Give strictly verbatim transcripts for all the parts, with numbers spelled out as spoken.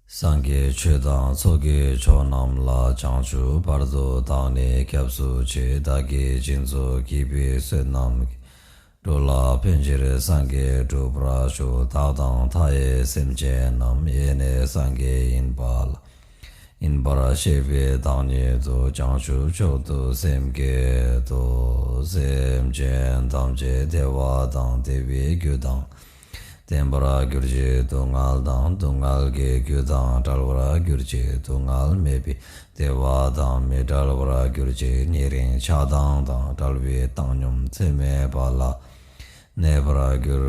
སངས་རྒྱས་ཆོས་དང་ཚོགས་ཀྱི་མཆོག་རྣམས་ལ། བྱང་ཆུབ་བར་དུ་བདག་ནི་སྐྱབས་སུ་མཆི། བདག་གིས་སྦྱིན་སོགས་བགྱིས་པའི་བསོད་ནམས་ཀྱིས། འགྲོ་ལ་ཕན་ཕྱིར་སངས་རྒྱས་འགྲུབ་པར་ཤོག། བདག་དང་མཐའ་ཡས་སེམས་ཅན་རྣམས། ཡེ་ནས་སངས་རྒྱས་ཡིན་པ་ལ། ཡིན་པར་ཤེས་པའི་བདག་ཉིད་དུ། བྱང་ཆུབ་མཆོག་ཏུ་སེམས་བསྐྱེད་དོ། སེམས་ཅན་ཐམས་ཅད་བདེ་བ་དང་བདེ་བའི་རྒྱུ་དང་། ལྡན་པར་གྱུར་ཅིག། སྡུག་བསྔལ་དང་སྡུག་བསྔལ་གྱི་རྒྱུ་དང་བྲལ་བར་གྱུར་ཅིག། སྡུག་བསྔལ་མེད་པའི་བདེ་བ་དང་མི་འབྲལ་བར་གྱུར་ཅིག། ཉེ་རིང་ཆགས་སྡང་དང་བྲལ་བའི་བཏང་སྙོམས་ཚད་མེད་པ་ལ་གནས་པར་གྱུར་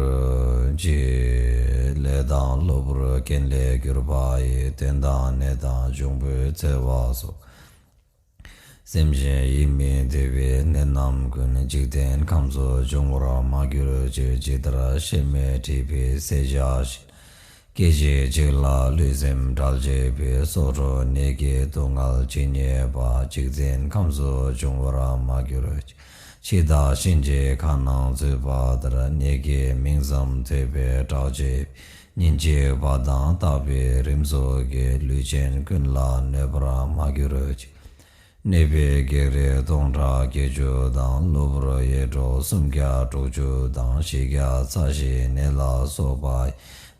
ཅིག། ལས་དང་གློ་བུར་རྐྱེན་ལས་གྱུར་པ་ཡི། རྟེན་དང་གནས་དང་འབྱུང་པོའི་འཚེ་བ་སོགས། སེམས་ཅན་ཡིད་མི་བདེ་བའི་ནད་རྣམས་ཀུན། འཇིག་རྟེན་ཁམས་སུ་འབྱུང་བར་མ་གྱུར་ཅིག། ཇི་ལྟར་གཤེད་མས་དཀྲིས་པའི་བསད་བྱ་བཞིན། སྐད་ཅིག་གཅིག་ལ་ལུས་སེམས་འབྲལ་བྱེད་པའི། སྲོག་འཕྲོག་ནད་ཀྱི་སྡུག་བསྔལ་ཇི་སྙེད་པ། འཇིག་རྟེན་ཁམས་སུ་འབྱུང་བར་མ་གྱུར་ཅིག། འཆི་བདག་གཤིན་རྗེའི་ཁ་ནང་ཚུད་པ་ལྟར། ནད་ཀྱི་མིང་ཙམ་ཐོས་པས་སྐྲག་བྱེད་པའི། ཉིན་གཅིག་པ་དང་རྟག་པའི་རིམས་སོགས་ཀྱིས། ལུས་ཅན་ཀུན་ལ་གནོད་པར་མ་གྱུར་ཅིག། གནོད་པའི་བགེགས་རིགས་སྟོང་ཕྲག་བརྒྱད་ཅུ་དང་། གློ་བུར་གཡས་འདྲོག་སུམ་བརྒྱ་དྲུག་ཅུ་དང་། བཞི་བརྒྱ་རྩ་བཞིའི་ནད་ལ་སོགས་པ་ཡིས།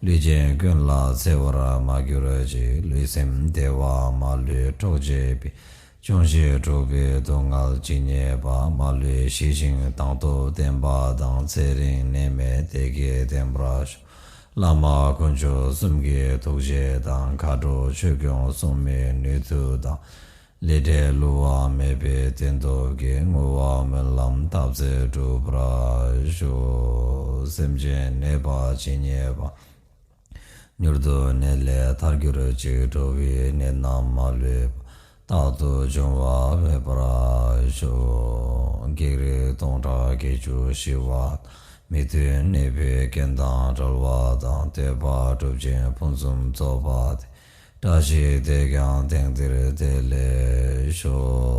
ལུས་ཅན་ཀུན་ལ་འཚེ་བར་མ་གྱུར་ཅིག། ལུས་སེམས་བདེ་བ་མ་ལུས་འཕྲོག་བྱེད་པའི། འབྱུང་བཞི་འཁྲུགས་པའི་སྡུག་བསྔལ་ཇི་སྙེད་པ། མ་ལུས་ཞི་ཞིང་དྭངས་སྟོབས་ལྡན་པ་དང་། ཚེ་རིང་ནད་མེད་བདེ་སྐྱིད་ལྡན་པར་ཤོག། བླ་མ་དཀོན་མཆོག་གསུམ་གྱི་ཐུགས་རྗེ་དང་། མཁའ་འགྲོ་ཆོས་སྐྱོང་སྲུང་མའི་ནུས་མཐུ་དང་། ལས་འབྲས་བསླུ་བ་མེད་པའི་བསྟན་སྟོབས་ཀྱིས། བསྔོ་བ་སྨོན་ལམ་བཏབ་ཚད་འགྲུབ་པར་ཤོག། སེམས་ཅན་ནད་པ་ཇི་སྙེད་པ། མྱུར་དུ་ནད་ལས་ཐར་གྱུར་ཅིག། འགྲོ་བའི་ནད་རྣམས་མ་ལུས་པ། རྟག་ཏུ་འབྱུང་བ་མེད་པར་ཤོག། བགེགས་རིགས་སྟོང་ཕྲག་བརྒྱད་ཅུ་ཞི་བ། མི་མཐུན་ནད་པའི་རྐྱེན་དང་བྲལ་བ་དང་། འདོད་པ་འགྲུབ་ཅིང་ཕུན་སུམ་ཚོགས་པ་སྟེ། བཀྲ་ཤིས་དེས་ཀྱང་དེང་འདིར་བདེ་ལེགས་ཤོག།